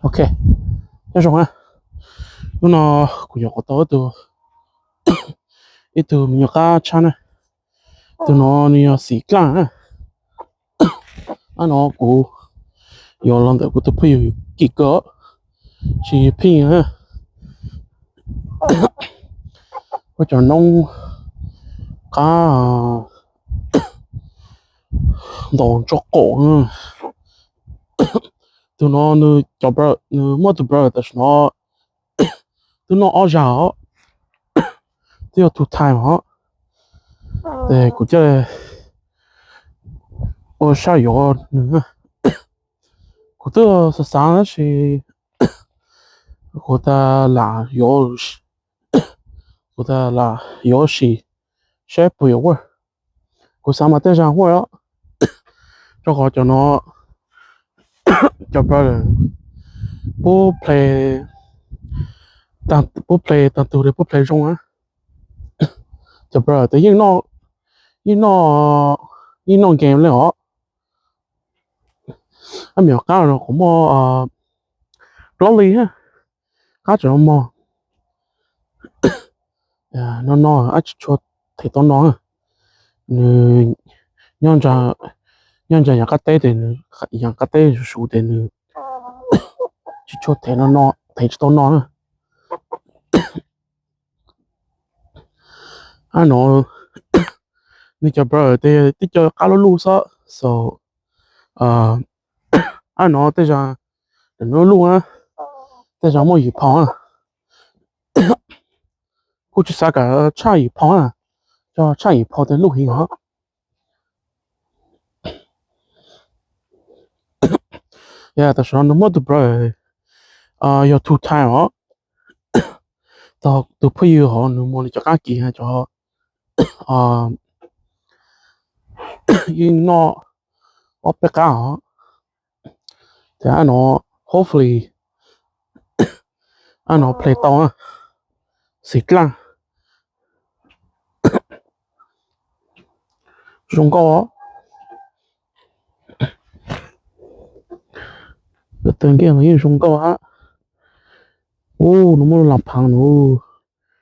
Ok, nyob zoo na. Hnub no kuv yuav qhuav tau ib tug, ib tug me nyuam qab tshaj na. Tus no nws yog xim dlaaj na. Ab, no kuv yuav los ntawm kuv tus phooj ywg Kim Kawm, tsis pheej na. Kuj cov noob qab ntaus ntsuag qaum. Tus no nws cov brother, nws muaj tus brother tam sim no twb noj ob zag os, twb yog two time os. Ces kuv thiaj ua saj yuav nws. Kuv twb xav xav tab sis kuv tas lam yuav, kuv tas lam yuav sim saib puas yuav work. Kuv xav mas tej zag work os, rau qhov cov no cov brother pub play, pub play tag tug li pub play zoo na. Cov brother tes yeej noj, yeej noj, yeej noj game li os. Ab, me nyuam qab no kuv muaj plaub li, qab tseem mog. No no ab tsis tshua them tau no. Nws nyob ntsa, nyob ntsa yam qab teb tes nws, yam qab teb suv suv tes nws tsis tshua them no no, them tsis tau no na. Ab, no nws cov brother tes tib co qab lub luj xwb, so ab, no tej zag lub luj na, tej zag muaj yim phau na. Kuj tsis xav kam tshaj yim phau na, cov tshaj yim phau tes luj heev os. Yog tam sim no nws muaj tus brother yog two time os, tus phooj ywg hov nws muaj nws cov qab kis cov yeej noj ob peb qab os. Ces ab no, hopefully ab no play tau, xim dlaaj zoo nkauj. Tawg nkiaj no yeej zoo nkauj hab. Ub, nws muaj lub las phaav nws,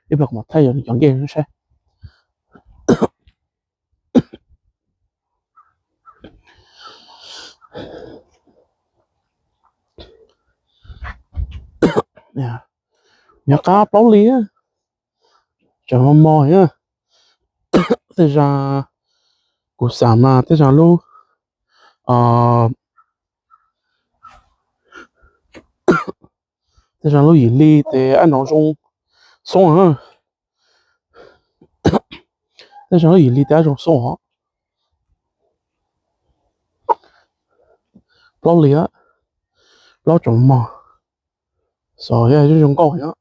ib pliag kuv mam thaij yog nws cov nkiaj saib. Nyob qab plaub li, tseem mos mos. Tej zag kuv xav mas tej zag lub, tej zag lub yim li tes ab no zoo xoob. Tej zag lub yim li tes ab zoo xoob os. Plaub li, plaub tseem mos, xov yog zoo nkauj os.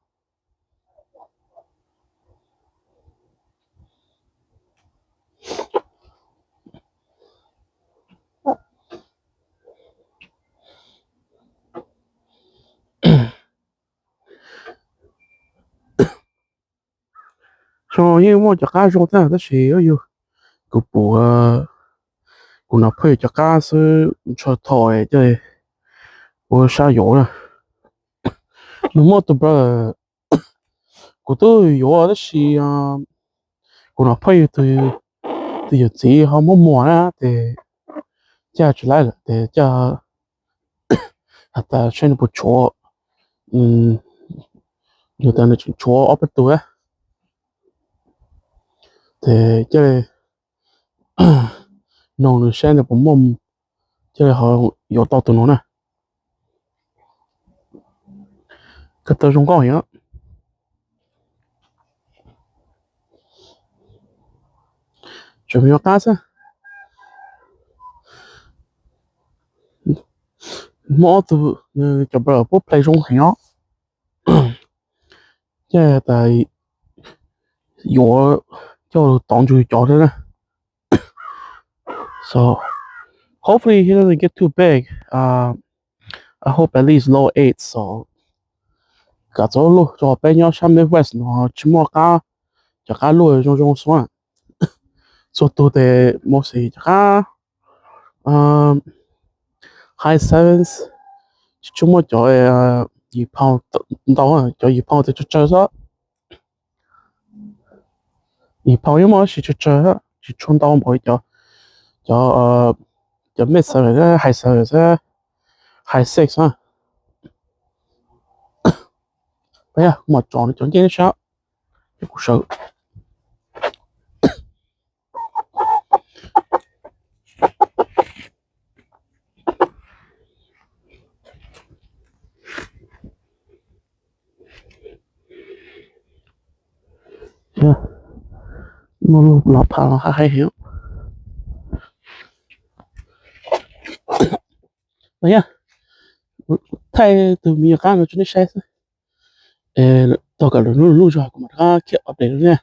Zoo yeej muaj cov qab zoo thiab tab sis yog kuv pum kuv nam phooj ywg cov qab xwb, ntshaw thaum coj ua sab yuav na. Nws muaj tus brother kuv twb yuav tab sis kuv nam phooj ywg tus yawm txiv ho muab muag na ces caj tsis laib lawm ces caj has tas saib nws puas tshuav, nws tas nws tseem tshuav ob peb tug ces coj li noog nws saib nws puas muaj, coj li ho yuav tau tus no na. Koj tau zoo nkauj heev. Tseem me nyuam qab xwb. Muaj ob tug, nws cov brother puab play zoo heev os. Ces tas yuav coj tov ntsug cov thiab na. So hopefully he doesn't get too big. I hope at least low eight so. Kam txog lub luj rau peb nyob sab Midwest no tsis muaj qab, cov qab luj zoo zoo xwb. Txhua tug tes mostly cov qab high sevens, Tsis tshua muaj cov yim phau ntau, cov yim phau tias tsawg tsawg xwb. Yim phau yeej muaj tab sis tsawg tsawg, tsis tshua ntau npaum cov, cov mej xav, hais xav, hais sex na. Kuv mam tsom cov ncej nej saib, ces kuv sawv. Muaj lub los phav los haj heev. Thaij tus me nyuam qab no rau nej saib xwb. Tog kom lwm hnub lwm lub zog kuv mam rov qab khiav update rau nej.